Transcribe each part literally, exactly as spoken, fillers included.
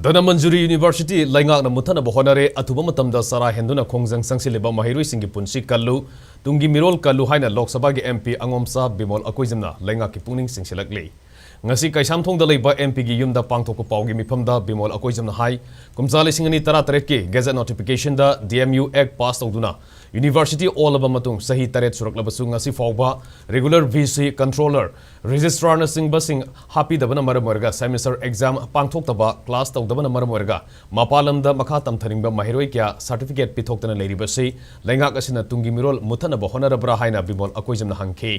Dhanamanjuri university ꯂꯩꯉꯥꯛꯅ ꯃꯨꯠꯊꯠꯅꯕ ꯍꯣꯠꯅꯔꯦ꯫ ꯑꯊꯨꯕ ꯃꯇꯝꯗ ꯆꯔꯥ ꯍꯦꯟꯗꯨꯅ ꯈꯣꯡꯖꯪ ꯆꯪꯁꯤꯜꯂꯤꯕ ꯃꯍꯩꯔꯣꯏꯁꯤꯡꯒꯤ ꯄꯨꯟꯁꯤ ꯀꯜꯂꯨ, ꯇꯨꯡꯒꯤ ꯃꯤꯔꯣꯜ ꯀꯜꯂꯨ ꯍꯥꯏꯅ ꯂꯣꯛ ꯁꯚꯥꯒꯤ M P ꯑꯉꯣꯝꯆꯥ ꯕꯤꯃꯣꯜ ꯑꯀꯣꯏꯖꯝꯅ ꯂꯩꯉꯥꯛꯀꯤ ꯄꯨꯛꯅꯤꯡ ꯆꯤꯡꯁꯤꯜꯂꯛꯂꯤ꯫ ꯉꯁꯤ ꯀꯩꯁꯥꯝꯊꯣꯡꯗ ꯂꯩꯕ M P ꯒꯤ ꯌꯨꯝꯗ ꯄꯥꯡꯊꯣꯛꯄ ꯄꯥꯎꯒꯤ ꯃꯤꯐꯝꯗ ꯕꯤꯃꯣꯜ ꯑꯀꯣꯏꯖꯝꯅ ꯍꯥꯏ, ꯀꯨꯝꯖꯥ ꯂꯤꯁꯤꯡ ꯑꯅꯤ ꯇꯔꯥꯇꯔꯦꯠꯀꯤ Gazette Notification ꯗ D M U Act pass ꯇꯧꯗꯨꯅ ꯌꯨꯅꯤꯚꯔꯁꯤꯇꯤ ꯑꯣꯜꯂꯕ ꯃꯇꯨꯡ ꯆꯍꯤ ꯇꯔꯦꯠ ꯁꯨꯔꯛꯂꯕꯁꯨ ꯉꯁꯤ ꯐꯥꯎꯕ regular V C, controller, registrar ꯅꯆꯤꯡꯕꯁꯤꯡ ꯍꯥꯞꯄꯤꯗꯕꯅ ꯃꯔꯝ ꯑꯣꯏꯔꯒ semester exam ꯄꯥꯡꯊꯣꯛꯇꯕ, class ꯇꯧꯗꯕꯅ ꯃꯔꯝ ꯑꯣꯏꯔꯒ ꯃꯄꯥꯟ ꯂꯝꯗ ꯃꯈꯥ ꯇꯝꯊꯅꯤꯡꯕ ꯃꯍꯩꯔꯣꯏ ꯀꯌꯥ certificate ꯄꯤꯊꯣꯛꯇꯅ ꯂꯩꯔꯤꯕꯁꯤ ꯂꯩꯉꯥꯛ ꯑꯁꯤꯅ ꯇꯨꯡꯒꯤ ꯃꯤꯔꯣꯜ ꯃꯨꯠꯊꯠꯅꯕ ꯍꯣꯠꯅꯔꯕ꯭ꯔꯥ ꯍꯥꯏꯅ ꯕꯤꯃꯣꯜ ꯑꯀꯣꯏꯖꯝꯅ ꯍꯪꯈꯤ꯫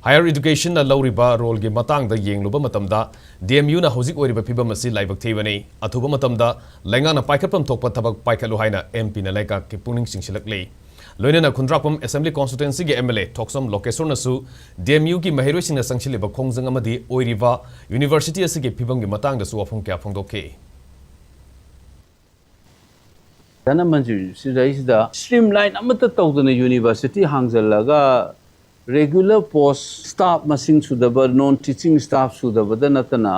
Higher Education ꯅ ꯂꯧꯔꯤꯕ role ꯒꯤ ꯃꯇꯥꯡꯗ ꯌꯦꯡꯂꯨꯕ ꯃꯇꯝꯗ D M U ꯅ ꯍꯧꯖꯤꯛ ꯑꯣꯏꯔꯤꯕ ꯐꯤꯕꯝ ꯑꯁꯤ ꯂꯥꯏꯕꯛ ꯊꯤꯕꯅꯤ꯫ ꯑꯊꯨꯕ ꯃꯇꯝꯗ ꯂꯩꯉꯥꯛꯅ ꯄꯥꯏꯈꯠꯐꯝ ꯊꯣꯛꯄ ꯊꯕꯛ ꯄꯥꯏꯈꯠꯂꯨ ꯍꯥꯏꯅ M P ꯅ ꯂꯩꯉꯥꯛꯀꯤ ꯄꯨꯛꯅꯤꯡ ꯆꯤꯡꯁꯤꯜꯂꯛꯂꯤ꯫ ꯂꯣꯏꯅꯅ ꯈꯨꯟꯗ꯭ꯔꯥꯛꯄꯝ Assembly Constituency ꯒꯤ M L A Thokchom ꯂꯣꯀꯦꯁꯣꯔꯅꯁꯨ D M U ꯒꯤ ꯃꯍꯩꯔꯣꯏꯁꯤꯡꯅ ꯆꯪꯁꯤꯜꯂꯤꯕ ꯈꯣꯡꯖꯪ ꯑꯃꯗꯤ ꯑꯣꯏꯔꯤꯕ ꯌꯨꯅꯤꯚꯔꯁꯤꯇꯤ ꯑꯁꯤꯒꯤ ꯐꯤꯕꯝꯒꯤ ꯃꯇꯥꯡꯗꯁꯨ ꯋꯥꯐꯝ ꯀꯌꯥ ꯐꯣꯡꯗꯣꯛꯈꯤ꯫ ꯙꯅꯃꯟꯖꯨꯔꯤ ꯁꯤꯗꯩꯁꯤꯗ streamline ꯑꯃꯠꯇ ꯇꯧꯗꯅ university ꯍꯥꯡꯖꯜꯂꯒ regular post staff ꯃꯁꯤꯡ ꯁꯨꯗꯕ, non teaching staff ꯁꯨꯗꯕꯗ ꯅꯠꯇꯅ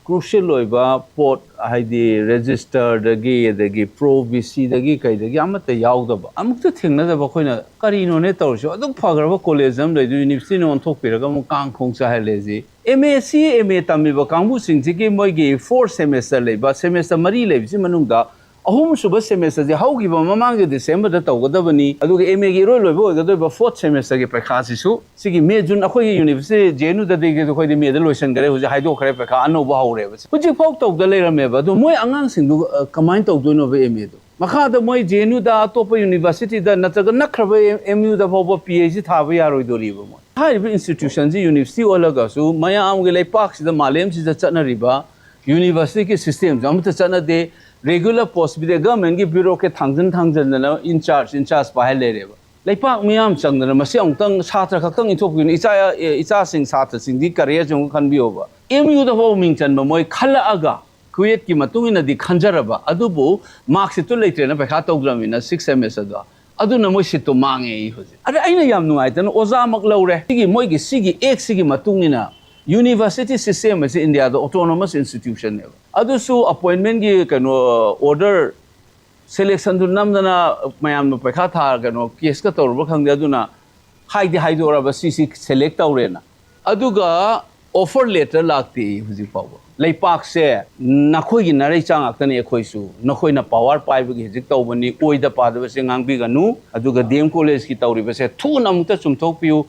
crucial ꯑꯣꯏꯕ ꯄꯣꯠ ꯍꯥꯏꯗꯤ register ꯗꯒꯤ ꯑꯗꯒꯤ pro V C ꯗꯒꯤ ꯀꯩꯗꯒꯤ ꯑꯃꯠꯇ ꯌꯥꯎꯗꯕ ꯑꯃꯨꯛꯇ ꯊꯦꯡꯅꯗꯕ ꯑꯩꯈꯣꯏꯅ ꯀꯔꯤꯅꯣꯅꯦ ꯇꯧꯔꯤꯁꯤ? ꯑꯗꯨꯛ ꯐꯈ꯭ꯔꯕ college ꯑꯃ ꯂꯩꯗꯣ university ꯅ ꯑꯣꯟꯊꯣꯛꯄꯤꯔꯒ ꯑꯃꯨꯛ ꯀꯥꯡ ꯈꯣꯡ ꯆꯥꯏꯍꯜꯂꯦ ꯁꯤ꯫ M A C, M A ꯇꯝꯃꯤꯕ ꯀꯥꯡꯕꯨꯁꯤꯡꯁꯤꯒꯤ ꯃꯣꯏꯒꯤ fourth semester ꯂꯩꯕ, semester ꯃꯔꯤ ꯂꯩꯕꯁꯤ ꯃꯅꯨꯡꯗ ꯑꯍꯨꯝꯁꯨꯕ semester ꯁꯦ ꯍꯧꯈꯤꯕ ꯃꯃꯥꯡꯒꯤ December ꯗ ꯇꯧꯒꯗꯕꯅꯤ꯫ ꯑꯗꯨꯒ M A ꯒꯤ ꯏꯔꯣꯏ ꯂꯣꯏꯕ ꯑꯣꯏꯒꯗꯧꯔꯤꯕ fourth semester ꯒꯤ ꯄꯩꯈꯥꯁꯤꯁꯨ ꯁꯤꯒꯤ May, June ꯑꯩꯈꯣꯏꯒꯤ university J N U ꯗꯗꯤ ꯑꯩꯈꯣꯏꯗꯤ May ꯗ ꯂꯣꯏꯁꯤꯟꯈ꯭ꯔꯦ, ꯍꯧꯖꯤꯛ ꯍꯥꯏꯗꯣꯛꯈ꯭ꯔꯦ, ꯄꯩꯈꯥ ꯑꯅꯧꯕ ꯍꯧꯔꯦꯕ꯫ ꯍꯧꯖꯤꯛꯐꯥꯎ ꯇꯧꯗ ꯂꯩꯔꯝꯃꯦꯕ꯫ ꯑꯗꯣ ꯃꯣꯏ ꯑꯉꯥꯡꯁꯤꯡꯗꯨ, ꯑ, ꯀꯃꯥꯏꯅ ꯇꯧꯗꯣꯏꯅꯣꯕ M A ꯗꯣ? ꯃꯈꯥꯗ ꯃꯣꯏ J N U ꯗ, ꯑꯇꯣꯞꯄ university ꯗ ꯅꯠꯇ꯭ꯔꯒ ꯅꯛꯈ꯭ꯔꯕ M U ꯗ ꯐꯥꯎꯕ P H D ꯊꯥꯕ ꯌꯥꯔꯣꯏꯗꯣꯔꯤꯕ ꯃꯣꯏ? ꯍꯥꯏꯔꯤꯕ institution ꯁꯤ university ꯑꯣꯜꯂꯒꯁꯨ ꯃꯌꯥꯝꯒꯤ ꯂꯩꯄꯥꯛꯁꯤꯗ, ꯃꯥꯂꯦꯝꯁꯤꯗ ꯆꯠꯅꯔꯤꯕ university ꯒꯤ system ꯁꯨ ꯑꯃꯠꯇ ꯆꯠꯅꯗꯦ꯫ Regular post ꯄꯤꯗꯦ꯫ Government ꯀꯤ bureaucrat ꯊꯥꯡꯖꯟ ꯊꯥꯡꯖꯟꯗꯅ in charge, in charge ꯄꯥꯏꯍꯜ ꯂꯩꯔꯦꯕ꯫ ꯂꯩꯄꯥꯛ ꯃꯤꯌꯥꯝ ꯆꯪꯗꯅ ꯃꯁꯤ ꯑꯃꯨꯛꯇꯪ ꯁꯥꯇ꯭ꯔ ꯈꯛꯇꯪ ꯏꯟꯊꯣꯛꯄꯤꯌꯨꯅ, ꯏꯆꯥ, ꯑꯦ, ꯏꯆꯥꯁꯤꯡ, ꯁꯥꯇ꯭ꯔꯁꯤꯡꯗꯤ career ꯁꯤ ꯑꯃꯨꯛ ꯈꯟꯕꯤꯌꯣꯕ꯫ M U ꯗ ꯐꯥꯎ ꯃꯤꯡ ꯆꯟꯕ ꯃꯣꯏ ꯈꯜꯂꯛꯑꯒ ꯀ꯭ꯋꯦꯠꯀꯤ ꯃꯇꯨꯡ ꯏꯟꯅꯗꯤ ꯈꯟꯖꯔꯕ, ꯑꯗꯨꯕꯨ mark sheet ꯇꯨ ꯂꯩꯇ꯭ꯔꯦꯅ ꯄꯩꯈꯥ ꯇꯧꯗ꯭ꯔꯕꯅꯤꯅ sixth semester ꯗꯣ꯫ ꯑꯗꯨꯅ ꯃꯣꯏ seat ꯇꯣ ꯃꯥꯡꯉꯦ ꯑꯩ ꯍꯧꯖꯤꯛ꯫ ꯑꯗ ꯑꯩꯅ ꯌꯥꯝ ꯅꯨꯡꯉꯥꯏꯇꯅ ꯑꯣꯖꯥꯃꯛ ꯂꯧꯔꯦ꯫ ꯁꯤꯒꯤ ꯃꯣꯏꯒꯤ ꯁꯤꯒꯤ act ꯁꯤꯒꯤ ꯃꯇꯨꯡ ꯏꯟꯅ University system ꯑꯁꯤ ꯏꯟꯗꯤꯌꯥꯗ autonomous institutionꯅꯦꯕ꯫ ꯑꯗꯨꯁꯨ appointmentꯀꯤ ꯀꯩꯅꯣ order, selectionꯗꯨ ꯅꯝꯗꯅ ꯃꯌꯥꯝꯅ ꯄꯩꯈꯥ ꯊꯥ ꯀꯩꯅꯣ caseꯀ ꯇꯧꯔꯨꯕ꯭ꯔꯥ ꯈꯪꯗꯦ, ꯑꯗꯨꯅ ꯍꯥꯏꯗꯤ ꯍꯥꯏꯗꯣꯔꯕ ꯁꯤꯁꯤ select ꯇꯧꯔꯦꯅ꯫ ꯑꯗꯨꯒ offer letter ꯂꯥꯛꯇꯦ ꯍꯧꯖꯤꯛ ꯐꯥꯎꯕ꯫ ꯂꯩꯄꯥꯛꯁꯦ ꯅꯈꯣꯏꯒꯤ ꯅꯔꯩꯆꯥ ꯉꯥꯛꯇꯅꯤ, ꯑꯩꯈꯣꯏꯁꯨ ꯅꯈꯣꯏꯅ power ꯄꯥꯏꯕꯒꯤ ꯍꯧꯖꯤꯛ ꯇꯧꯕꯅꯤ, ꯑꯣꯏꯗ ꯄꯥꯗꯕꯁꯦ ꯉꯥꯡꯕꯤꯒꯅꯨ꯫ ꯑꯗꯨꯒ D M collegeꯀꯤ ꯇꯧꯔꯤꯕꯁꯦ ꯊꯨꯅ ꯑꯃꯨꯛꯇ ꯆꯨꯝꯊꯣꯛꯄꯤꯌꯨ꯫